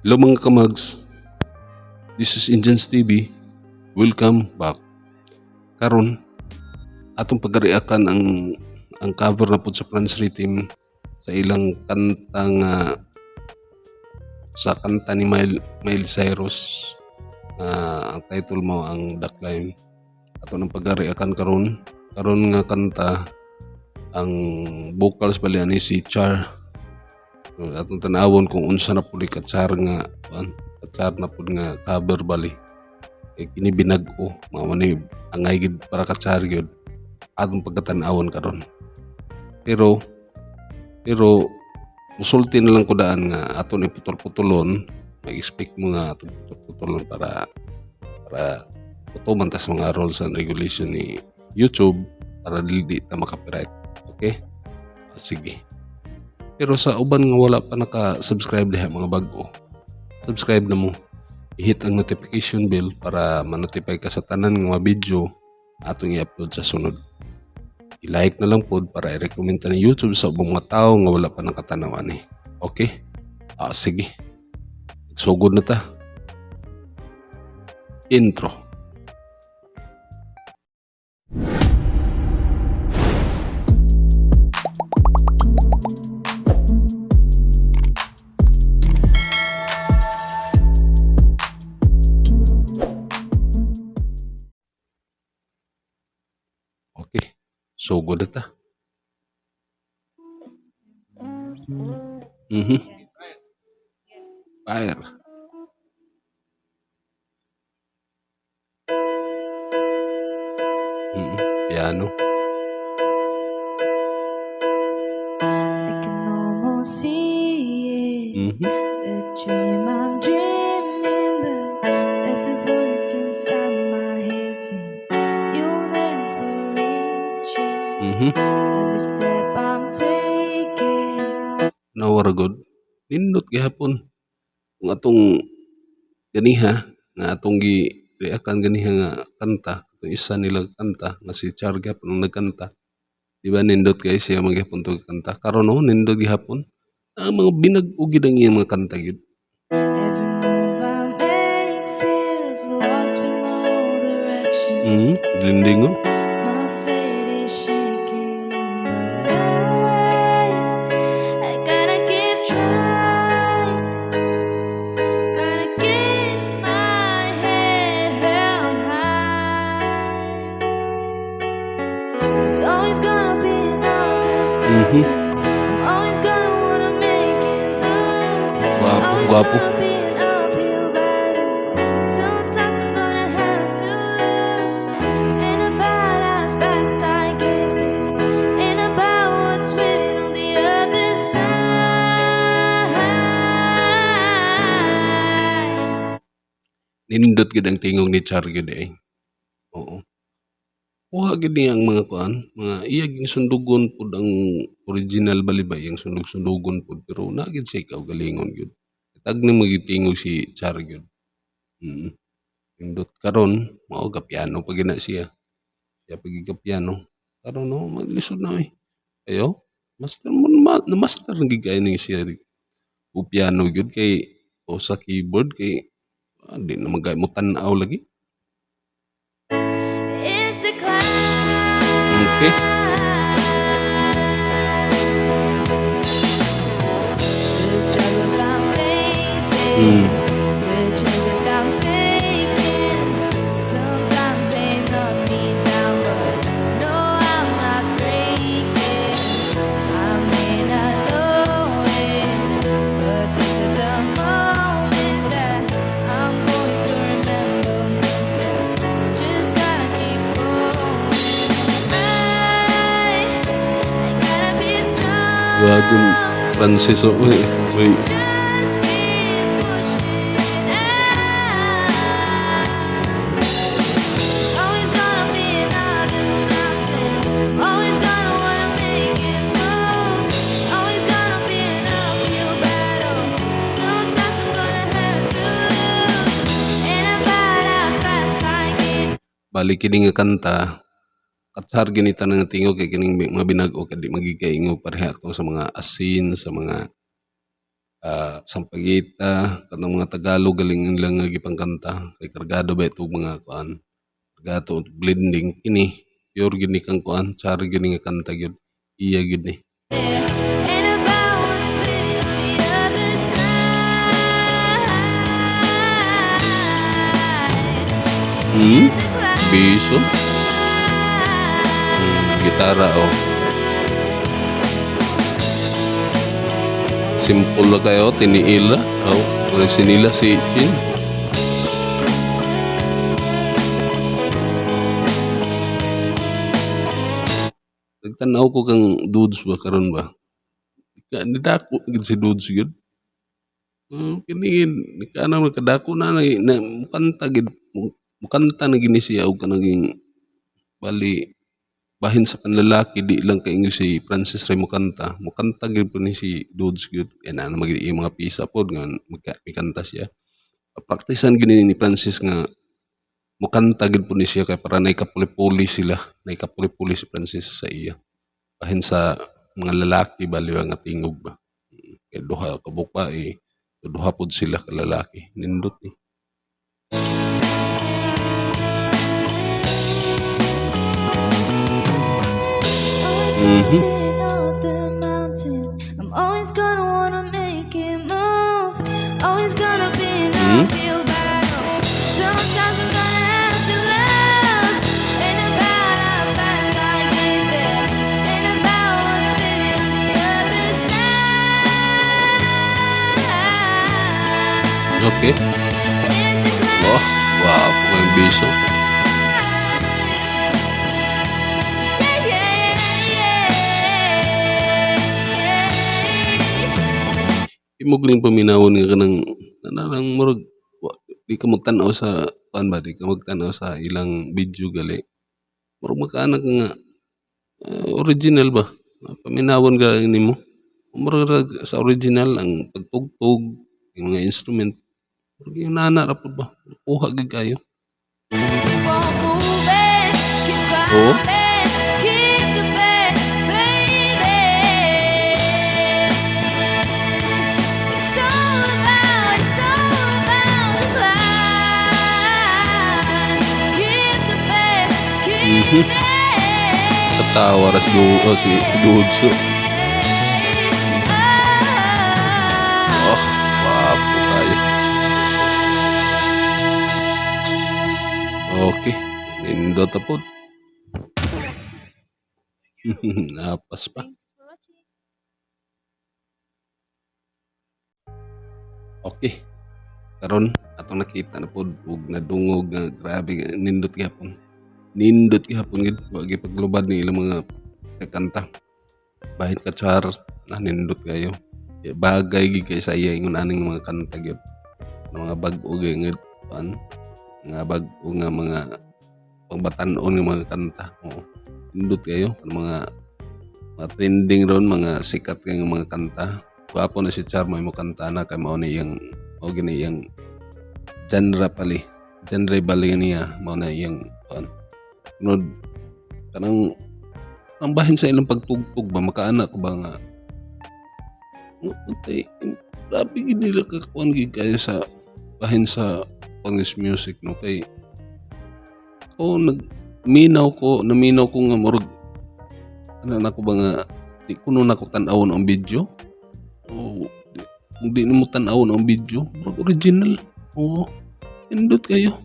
Hello, mga kamags. This is Indians TV. Welcome back. Karon atong pagreactan ang cover na pud sa Franz Rhythm sa ilang kanta nga sa kanta ni Miley Cyrus nga ang title mo ang The Climb. Ato nang pagreactan karon. Karon nga kanta, ang vocals bali ani si Char. Atong tanawon kung unsa na pud ka-char nga kuan, ka-char na pud nga cover bali. Kay kini binag-o, mao ni angay gid para ka-char gyud atong pagkatan-awon karon. Pero musulti na lang ko daan nga aton iputol-putulon, mag-expect mo nga atong putol-putulon para utuman tas mga rules and regulation ni YouTube para dili ta maka-copyright. Okay? Ah, sige. Pero sa uban nga wala pa naka-subscribe diha, mga bag-o, subscribe na mo. I-hit ang notification bell para ma-notify ka sa tanan nga mga video atong i-upload sa sunod. I-like na lang pod para i-recommend ta ni YouTube sa ubang mga tao nga wala pa nakatanaw ani. Okay? Ah, sige. Sugod na ta. Intro. Okay. Sugod na ta. Fire. Piano. I can almost see it. The dream I'm dreaming, but there's a voice inside my head saying you'll never reach it. Every step I'm taking. Nawara gud. Nindot gihapon. Kung atong ganiha nga atong gi reactan ganiha nga kanta, atong isa nila kanta nga si Char gihapon ang nagkanta. Di ba nindot kay siya magyapon to kanta? Karon, no, nindot gihapon. Ang mga binag-o gid ang iyang mga kanta gyud. Every move I make feels lost with no direction. Blending, oh. My fate is shaking, but I gotta keep trying. Gotta keep my head held high. There's always gonna be another mountain. I'm always gonna wanna make it move. Gwapo, Always gwapo. Gonna be an uphill battle. Sometimes I'm gonna have to lose. Ain't about how fast I get there. Ain't about what's waiting on the other side. Nindot gid ang tingog ni Char gid eh. Oo. Kuha gid niya ang mga kuan, mga iya ging sundugon pud ang original bali ba, iyang sundog-sundugon pud pero naa gid siya kaugalingon gyud. Tag ni magitingog si Char gyud. Nindot karon mao ga piano pa gina siya. Siya pa gid piano. Karon, no, maglisod na eh. Ayo, master mo na, na master gid kay ni siya o piano gyud kay o sa keyboard kay di na magay mo tan-aw lagi. It's a climb. The struggles I'm facing, the chances I'm taking. Sometimes they knock me down, but no, I'm not breaking. I may not know it, but these are the moments that I'm going to remember most. Yeah. Just gotta keep going. I gotta be strong. Grabe, Francis, oh, uy, uy. Just keep pushing out. Always gonna be another mountain. Always gonna wanna make it move. Always gonna be an uphill battle. Sometimes I'm gonna have to lose. Ain't about how fast I get. Bali kini nga kanta katsar gini tanan nga tingog kay kining mga binag-o kay di magigkaingog pareha ato sa mga asin sa mga Sampaguita, kanang mga Tagalog galing ilang nga gipangkanta kay kargado ba itong mga kuan. Kargado blending kini pure gyud ni kang kuan, char gyud ni nga kanta gyud. Iya gyud ni. Ain't about what's waiting on the other side. It's a climb. Biso. Gitara oh. Simple la kayo, tiniil la. Oh, wala sinila si Chin. Nagtan-aw ko kang Dudes ba karon ba? Nidako gid si Dudes gyud. Kini kana kadako na na, na mukanta gid, mukanta na gini siya og kanang bali bahin sa panlalaki di lang kay si Francis ray mukanta. Mukanta gyud po ni si Dudes gyud. Kay naa naman gyud iyang mga pisa pod nga mikanta siya. Praktisan gyud ni Francis nga mukanta gyud po ni siya kay para nay kapuli-puli sila, nay kapuli-puli si Francis sa iya. Bahin sa mga lalaki baliw nga tingog ba. Kay duha ka buka eh, duha pod sila ka lalaki. Nindot ni. Always gonna be another mountain. I'm always gonna wanna make it move. Always gonna be an uphill battle. Sometimes I'm gonna have to lose. Ain't about how fast I get there. Ain't about what's waiting on the other side. Okay. It's a climb. Oh, wow, po kayong biso. Imo galing paminawon nga kanang kanang murag wa, di ka magtan-aw sa kuan ba, di ka magtan-aw sa ilang video gali. Murag makaana ka nga original ba? Paminawon ka nimo. Murag ra sa original ang pagtugtog, yung mga instrument. Murag yung nana ra pud ba? Kuha gyud kayo. Keep on moving, keep Oo. Climbing, keep the faith, baby. It's all about the climb. Keep the faith, keep it. Katawa ra si oh, si Dudso. Oh, wapo kayo. Okay, nindot na pod. Napas pa. Thanks for watching. Okay. Karon atong nakita na pod ug nadungog nga grabe nga nindot gihapon. Nindot gihapon gid, wa gyud paglubad ni ilang mga kanta. Bahin ka char na nindot kayo. Bagay gid kay sa iya ingon aning mga kanta gyud. Mga bag-o gyud nga kuan, mga bag-o nga mga pangbatan-on nga mga kanta. Oo. Nindot kayo ang mga trending ron, mga sikat kay nga mga kanta. Gwapo na si Char mo kanta na kay mao ni iyang mao gini iyang genre pali. Genre bali niya mao na iyang kuan. Sunod kanang ang bahin sa ilang pagtugtog ba makaana ko ba nga untay grabe gid nila kakuan gid kayo sa bahin sa Spanish music no kay oh nagminaw ko naminaw ko nga murag ano na ko ba nga di kuno na ko tan-awon ang video. O di, kung di nimo tan-awon ang video murag original. Oo, nindot kayo.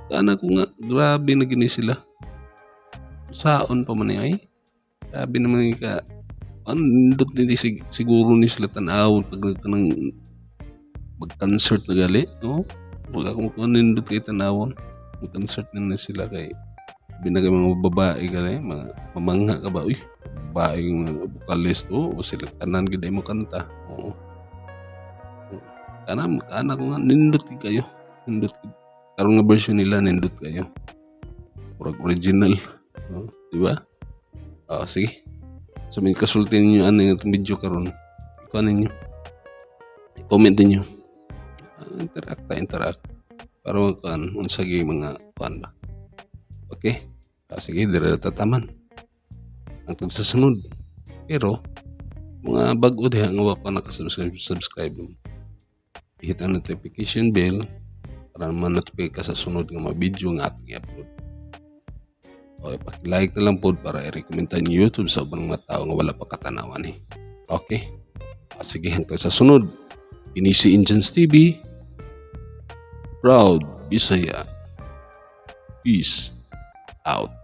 Kana ko nga grabe na gini sila. Saon pa man ni ay. Grabe naman ka ano nindot ni siguro ni sila tan-awon pag kanang mag-concert na gali, no? Wag ako kung nindot kay tan-awon. Mag-concert na na sila kay binagay mga babae gali, mga mamangha ka ba? Uy, babae yung mga vocalist, oh, o sila tanan gid ay mo kanta. Oo. Kana kana ko nga nindot gid kayo. Nindot gid. Karon nga version nila nindot kayo. Murag original. Oh, di ba? Sige. So may kasulti ninyo ano yung itong video karon. Ikuan ninyo. I-comment ninyo. Interact ta, interact. Para kuan unsa gyud mga kuan ba. Okay? Sige, dire tataman. Hangtod sa sunod. Pero Mga bag-o diha nga wa pa naka-subscribe, subscribe. I-hit ang notification bell para ma-notify ka sa sunod nga mga video nga atong i-upload. O paki-like na lang pod para i-recommend tayo ni YouTube sa ubang mga tao nga wala pa katanawan eh. Okay? Ah, sige, hangtod sa sunod. Inisi Engines TV. Proud Bisaya. Peace out.